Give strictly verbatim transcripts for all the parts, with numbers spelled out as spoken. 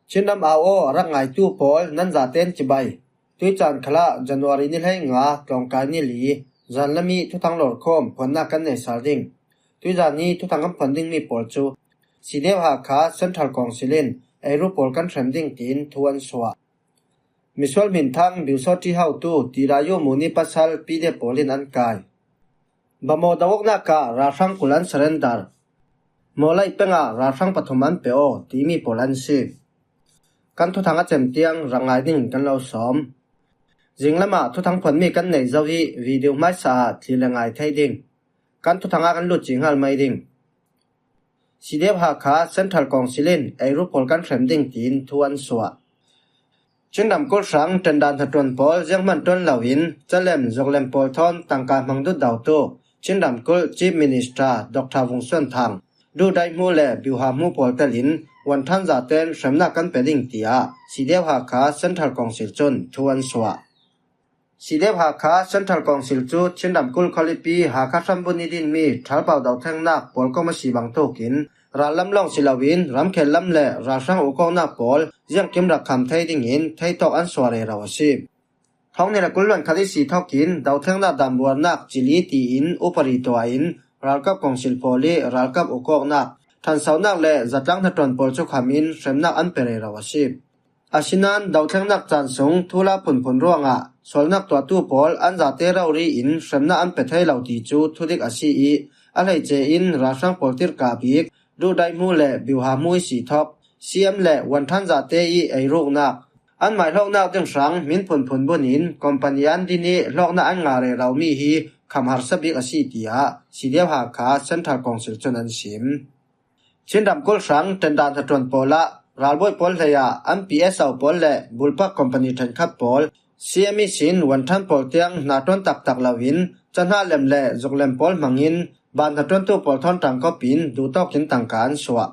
Chin ram au aw a rak ngaitu pawl nan zaten cibai. Tuicaan khalah January ni hleinga tlawngkai ni li, zanlami thuthang lawrkhawm phuannak kan nei sal ding. Tuizan ni thuthang kan phuan dingmi pawl cu CDF Hakha Central Council in Eiru pawl kan hrem ding tiin thu an suah. Misual Hminthang Biusawti Hautu Tirayu Muni pasal PDF pawl in an kai. Bamaw do awknak ah ralhrang kul an surrender. Mawlai pengah ralhrang pathum an pe aw timi pawl an si. Kan thuthang a cem tiang rak ngai dingin kan lo sawm. Zinglamah thuthang phuanmi kan neih zo hi video hmaisa ah thlir le ngai thei ding. Kan thuthang ah kan lut cinghal mai ding. CDF Hakha Central Council in Eiru pawl kan hrem ding tiin thu an suah. Chin ramkulh hrang tender hnaṭuan pawl zianghman ṭuan loin calem zoklem pawl thawn tangka hmang dut dautu Chin ramkulh Chief Minister Doctor Vung Suan Thang, Duh Dai Hmu le Biuha Hmu pawl telin Wanṭhan zaten hremnak kan pe ding tiah CDF Hakha Central Council cun thu an suah. CDF Hakha Central Council cu Chin ramkulh khualipi Hakha hrambunh i dinmi ṭhalpau dothlengnak pawlkom a si bangtukin rallam lawng si loin ramkhel lam le ralhrang ukawknak pawl ziangkim rak kham thei dingin theitawk an suah rero a si. Thawng hnih le kul hluan khat ihsi thokin dothlengnak dambuarnak cili tiin upari tuah in ralkap kongsil pawl i ralkap ukawknak, ṭhansonak le zatlang hnaṭuan pawl cu kham in hremnak an pe rero a si. Asinain dothlengnak caan sung thuhla phunphun ruangah sualnak tuahtu pawl an zate rori in hremnak an pe thei lo ti cu thudik a si i, a hleice in ralhrang pawl tirhkah bik Duh Dai Hmu le Biuha Hmu ihsi thawk, CM le Wanṭhan zate i eiruknak, an maihlawknak ding hrang min phunphun bunin company an din i hlawknak an ngah reromi hi kham harsa bik a si, tiah CDF Hakha Central Council cun an sim. Chin ramkulh hrang tender hnaṭuan pawl ah ralbawi pawl hlei ah an PSO pawl le bulpak company ṭhenkhat pawl, CM ihsin Wanṭhan pawl tiang hnaṭuan taktak loin cahnah lem le zoklem pawl hmangin ban hnaṭuantu pawl thawn ṭangkawp in duhtawk in tangka an suah.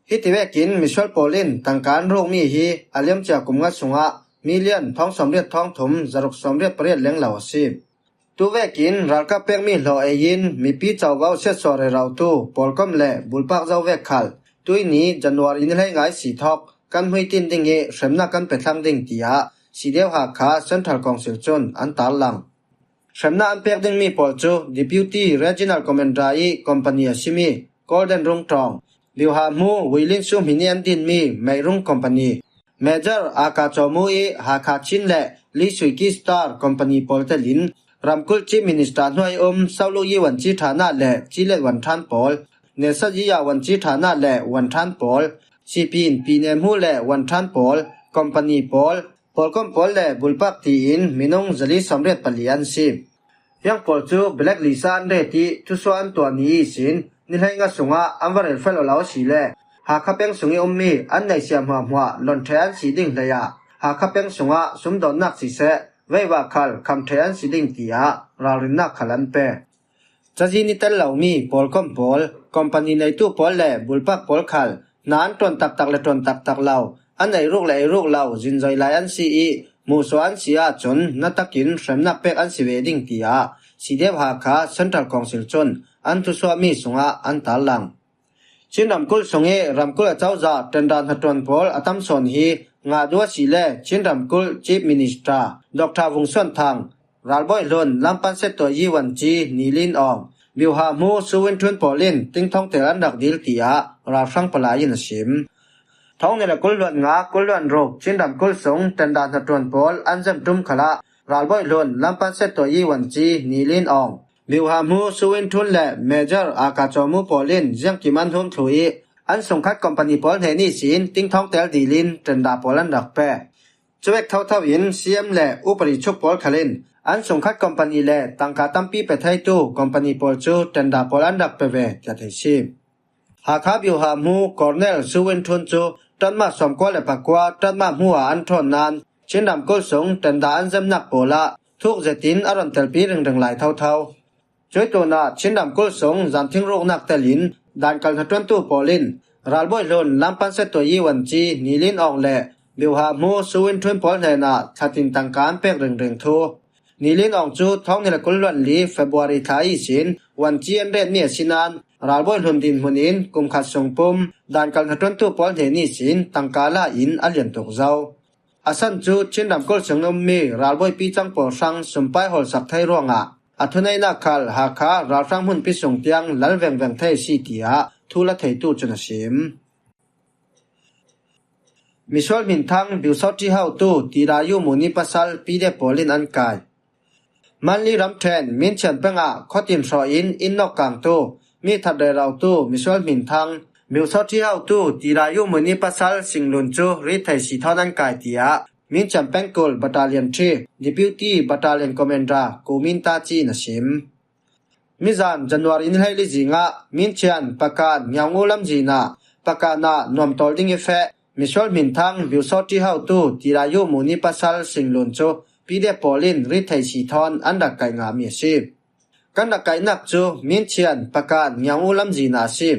Hiti vekin misual pawl in tangka an rukmi hi a liamcia kum nga sungah million thawng sawmriat thawng thum zaruk sawmriat pariat leng lo a si. Tuvekin ralkap pekmi hlawh ei in mipi covo siatsuah rerotu pawlkom le bulpak zo vek khal tuini January ni hleinga ihsi thawk kan hmuitin ding i hremnak kan pe thlang ding, tiah CDF Hakha Central Council cun an tarlang. Hremnak an pek dingmi pawl cu Deputy Regional Commander i company a simi Golden Rung Tawng, Biuha Hmu Wilin Su Hmin i an dinmi Meirung Company, Major Aka Cawmu i Hakha Chin le Li Sui Ki Star Company pawl telin ramkulh Chief Minister hnuai um Saulu Yi Wanci ṭhanah le Cilet Wanṭhan pawl, Nesa Yi Ya Wanci ṭhanah le Wanṭhan pawl, Sipin Pine Hmu le Wanṭhan pawl, company pawl, pawlkom pawl le bulpak tiin minung zali sawmriat pali an si. Hiang pawl cu blacklist ah an ret i thusuah an tuah ni ihsin ni hleinga sungah an va relfel aw lo a si le Hakha peng sung i ummi an neihsiah hmuahhmuah lon ṭheh an si ding hlei ah Hakha peng sungah sumdawnnak siseh veivah khal kham ṭheh an si ding, tiah ralrinnak khal an pek. Cazi ni tel lomi pawlkom pawl, company neitu pawl le bulpak pawl khal hna an ṭuan taktak le ṭuan taktak lo, an eiruk le eiruk lo zinzoi lai an si i, hmuhsuah an si ahcun na takin hremnak pek an si ve ding, tiah CDF Hakha Central Council cun an thusuahmi sungah an tarlang. Chin ramkulh sung i ramkulh acozah tender hnaṭuan pawl a tam sawn hi ngah duh a si le Chin ramkulh Chief Minister Doctor Vung Suan Thang, ralbawi hlun Lampan Settuai Yi Wanci Nilin Awng, Biuha Hmu Su Win Ṭhun pawl in tingthawng tel an rak dil, tiah ralhrang palai in a sim. Thawng hnih le kul hluan nga kul hluan ruk Chin ramkulh sung tender hnaṭuan pawl an zem ṭum khalah ralbawi hlun Lampan Settuai Yi Wanci Nilin Awng, Biuha Hmu Su Win Ṭhun le Major Aka Cawmu pawl in ziangkim an hum thlu i an sungkhat company pawl hnen ihsin tingthawng tel dil in tender pawl an rak pek. Cuvek thotho in CM le upadi chuk pawl khal in an sungkhat company le tangka tampi pe theitu company pawl cu tender pawl an rak pe ve, tiah thei si. Hakha Biuha Hmu Colonel Su Win Ṭhun cu ṭanmah sawmkua le pakua ṭanmah hmu ah an ṭhawn nain Chin ramkulh sung tender an zemnak pawl ah thuk zetin a ron telpi ringring lai thotho. Cuih tlunah Chin ramkulh sung zanthing ruknak telin dankal hnaṭuantu pawl in ralbawi hlun Lampan Settuai Yi Wanci Nilin Awng le Biuha Hmu Su Win Ṭhun pawl hnenah thlatin tangka an pek ringring thu Nilin Awng cu thawng hnih le kul hluan li February thla ihsin Wanci an retmi a si nain ralbawi hlun dinhmun in kum khat sung pum dan kal hnaṭuantu pawl hnen ihsin tangka la in a lian tuk zo. A san cu Chin ramkulh sung um mi ralbawipi cang pawl hrang sumpai hawlsak thei ruangah a thuneihnak khal Hakha ralhrang hmunpi sung tiang lal vengveng thei a si, tiah thu la theitu cun a sim. Misual hminthang Biusawṭi hotu Tirayu Muni pasal P D F pawl in an kai. Manli ramṭhen Minchian pengah khuatin hrawh in inn nawk kangtu mi that rero tu misual hminthang Biusawṭi hotu Tirayu Muni pasal Singlun cu rit thei si thawn an kai, tiah Minchian pengkul Battalion three Deputy Battalion Commander Kumin Taci in a sim. Mizan January ni hleili zingah Minchian Pakan Ngiaungu lamzin ah Pakan ah nuamtawl ding i feh misual hminthang Biusawṭi hotu Tirayu Muni pasal Singlun cu P D F pawl in rit thei si thawn an rak kaih ngahmi a si. Kan rak kaihnak cu Minchian Pakan Ngiaungu lamzin ah a si.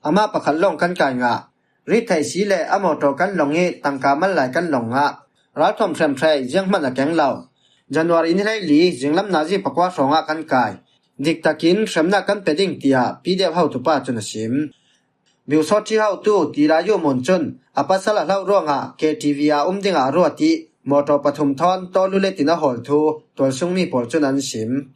Amah pakhat lawng kan kai ngah. Rit thei si le a mawṭaw kan lawng i tangka mal lai kan lawng ngah. Ralthuam hremhraih zianghman a keng lo. January ni hleili zinglam nazi pakua hrawngah kan kai. Diktakin hremnak kan pe ding, tiah P D F hotupa cun a sim. Biusawṭi hotu Tirayu Mun cun a pasal a hloh ruangah K T V ah um dingah a ruat i mawṭaw pathum thawn tawlu le tin a hawl thu tualsungmi pawl cun an sim.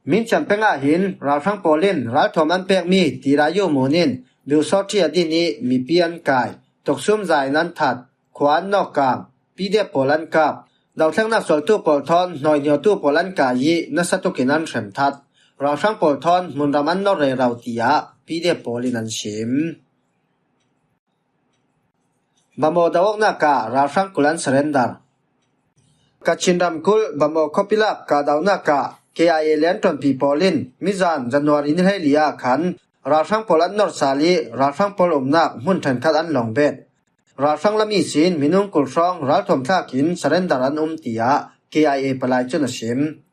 Minchian pengah hin ralhrang pawl in ralthuam an pekmi Tirayu Mun in Biusawṭi a din i mipi an kai, tuksum za in an that, khua an nawk kang, P D F pawl an kap, dothlennak sualtu pawl thawn hnawi hniawtu pawl an kai i nasa tukin an hrem that. Ralhrang pawl thawn hmunram an nor rero, tiah P D F pawl in an sim. Bamaw do awknak ah ralhrang kul an surrender. Kachin ramkulh Bamaw khuapi lak kahdohnak ah K I A le an ṭuanpi pawl in mizan January ni hleili ah khan ralhrang pawl an nor sal i ralhrang pawl umnak hmun ṭhenkhat an lawng bet. Ralhrang lam ihsin minung kul hrawng ralthuam thlak in surrender an um, tiah K I A palai cun a sim.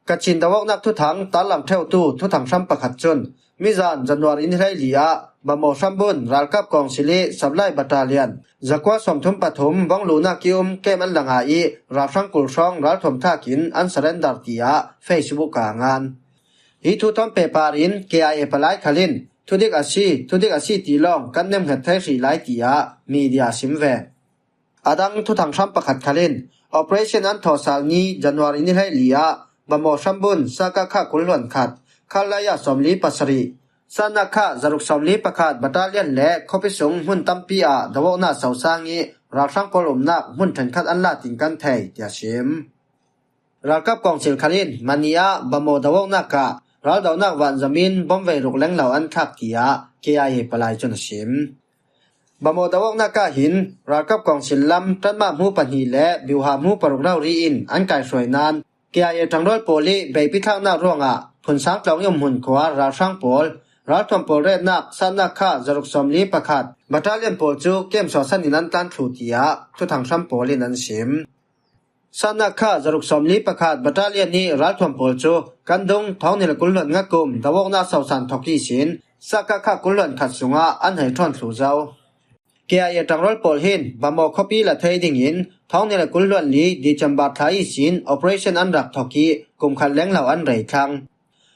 Kachin do awknak thuthang tarlang ṭheutu thuthang hram pakhat cun mizan January ni hleili ah Bamaw hrambun ralkap kawngsil i supply battalion zakua sawmthum pathum bawngluhnak i um kem an la ngah i ralhrang kul hrawng ralthuam thlak in an surrender, tiah Facebook ah a ngan. Hi thu thawn pehpar in K I A palai khal in thudik a si, thudik a si ti lawng kan nemhnget thei hrih lai, tiah media a sim ve. A dang thuthang hram pakhat khal in operation an thawhsal ni January ni hleili ah Bamaw hrambun Sakakha kul hluan khat, Kharlaya sawmli pasarih, Sanakha zaruk sawmli pakhat battalion le khuapi sung hmun tampi ah do awknak sosang i ralhrang pawl umnak hmun ṭhenkhat an la tin kan thei, tiah sim. Ralkap kawngsil khal in mani ah Bamaw do awknak ah raldohnak vanzamin bom vei ruk lenglo an thlak, tiah K I A palai cun a sim. Bamaw do awknak ah hin ralkap kawngsil lam ṭanmah hmu pahnih le biuha hmu paruk rori in an kaihruai nain K I A ṭangrual pawl i beipi thlaknak ruangah Phunsang tlawng i um hmun khua ralhrang pawl, ralthuam pawl retnak Sanakha zaruk sawmli pakhat battalion pawl cu kem sawsan in an tlan thluh, tiah thuthang hram pawl in an sim. Sanakha zaruk sawmli pakhat battalion i ralthuam pawl cu kan dung thawng hnih le kul hluan nga kum do awknak sosan thawk ihsin Sakakha kul hluan khat sungah an hei ṭhawn thluh zo. K I A ṭangrual pawl hin Bamaw khuapi la thei dingin thawng hnih le kul hluan li December thla ihsin operation an rak thawk i kum khat lenglo an rei thlang.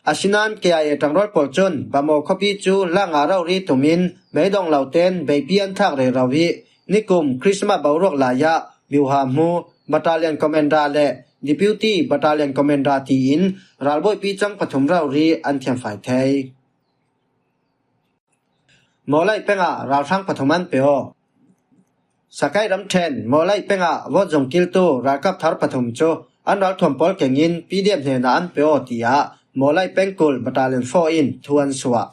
Asinain K I A ṭangrual pawl cun Bamaw khuapi cu la nga rori tumin beidong lo tein beipi an thlak rero i nikum Christmas boruak lai ah biuha hmu, battalion commander le deputy battalion commander tiin ralbawipi cang pathum rori an thiamfai thei. Mawlai pengah ralhrang pathum an pe aw. Sakai ramṭhen Mawlai pengah vawt zung kiltu ralkap thar pathum cu an ralthuam pawl kengin P D F hnenah an pe aw, tiah Mawlai pengkul Battalion four in thu an suah.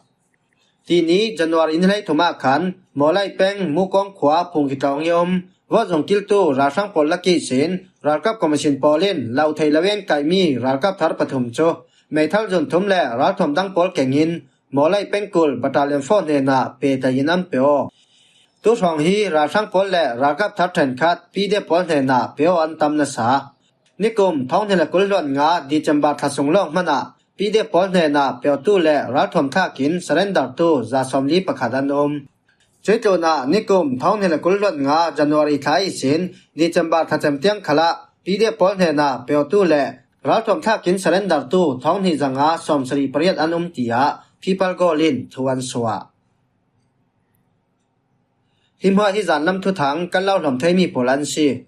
Tini January ni hleithum ah khan Mawlai peng Mukawng khua Phungki tlawng i um vawt zung kiltu ralhrang pawl lak ihsin ralkap commission pawl in lo thei lo in kaihmi ralkap thar pathum cu meithal zun thum le ralthuam dang pawl kengin Mawlai pengkul Battalion four hnenah pe tei in an pe aw. Tu hrawng hi ralhrang pawl le ralkap thar ṭhenkhat P D F pawl hnenah pe aw an tam nasa. Nikum thawng hnih le kul hluan nga December thla sung lawng hmanah P D F pawl hnenah pe awtu le ralthuam thlak in surrender tu za sawmli pakhat an um. Cuih tlunah nikum thawng hnih le kul hluan nga January thla ihsin December thla cem tiang khalah P D F pawl hnenah pe awtu le ralthuam thlak in surrender tu thawng hnih za nga sawmsarih pariat an um, tiah People Goal in thu an suah. Hi hmuah hi zanlam thuthang kan lo hlawm thei mi pawl an si.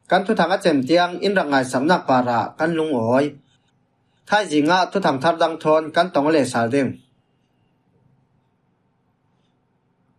Kan thuthang a cem tiang in rak ngaisaknak parah kan lungawi. Thaizingah thuthang thar dang thawn kan tong a lehsal ding.